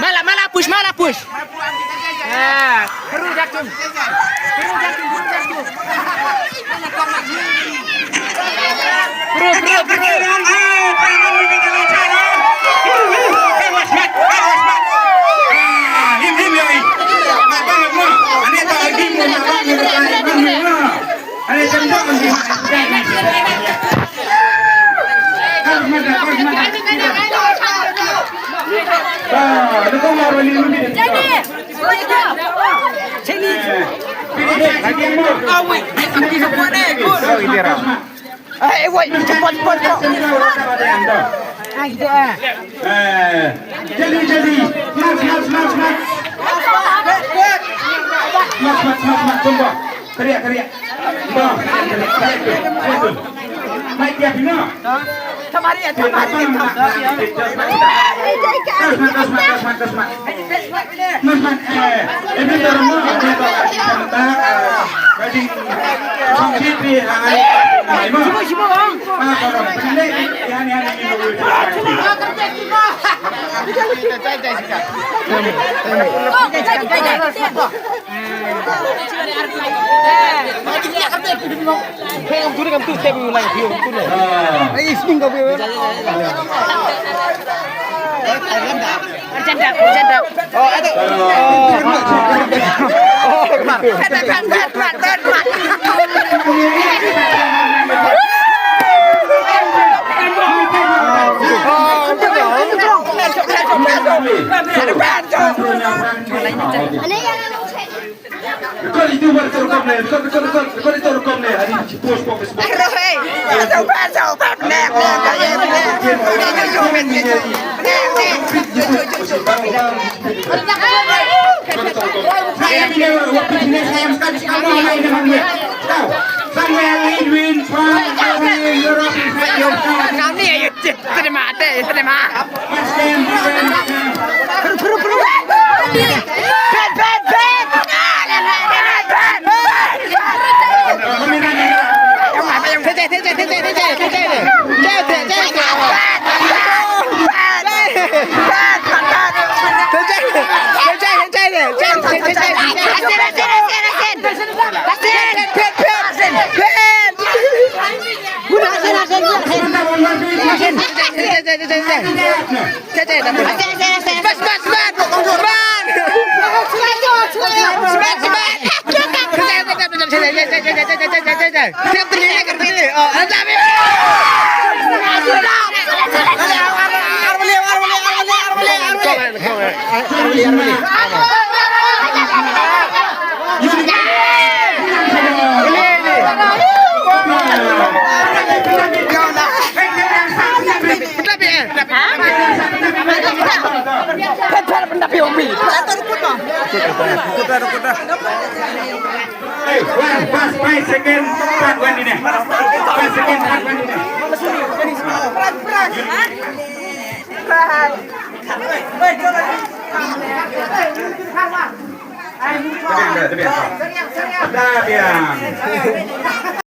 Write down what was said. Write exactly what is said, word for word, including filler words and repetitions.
Mala, mala push, mala push. Ah, bru, bru, bru. Jaldi, jaldi. Mat, mat, mat, mat, mat. Mat, mat, mat, mat, tumba. Kariak, kariak. Ba, kariak, kariak, kariak. Mai dia pina. Tamari ya, tamari ya. Kasmat, kasmat, kasmat, kasmat, kasmat. Kasmat, eh, ini terus, ini terus, kita minta, eh, kajing, kajing di, ah, ini, ah, ini. Sibo, sibo, bang. Ah, kalau pendek, ya, ya, ya, ya. Kau itu buat rekam ni, rekam, rekam, rekam, rekam itu rekam ni. Hari ni post, post, post. Aduh, hei. Aduh, aduh, aduh, aduh, aduh, aduh, aduh, aduh, aduh, aduh, aduh, aduh, aduh, aduh. Saya bila waktu jenis saya sekali, sekali, sekali, sekali. Tahu? Somewhere in between, far away, Europe, inside your car. Kami ayo cit, terima deh, terima. Mas Ken, Ken, Ken. Perlu, perlu, perlu. Pen, pen, pen. Hey, one, pass, five second, third one in there. Five second, third one in there. Tabiang, tabiang. Tabiang.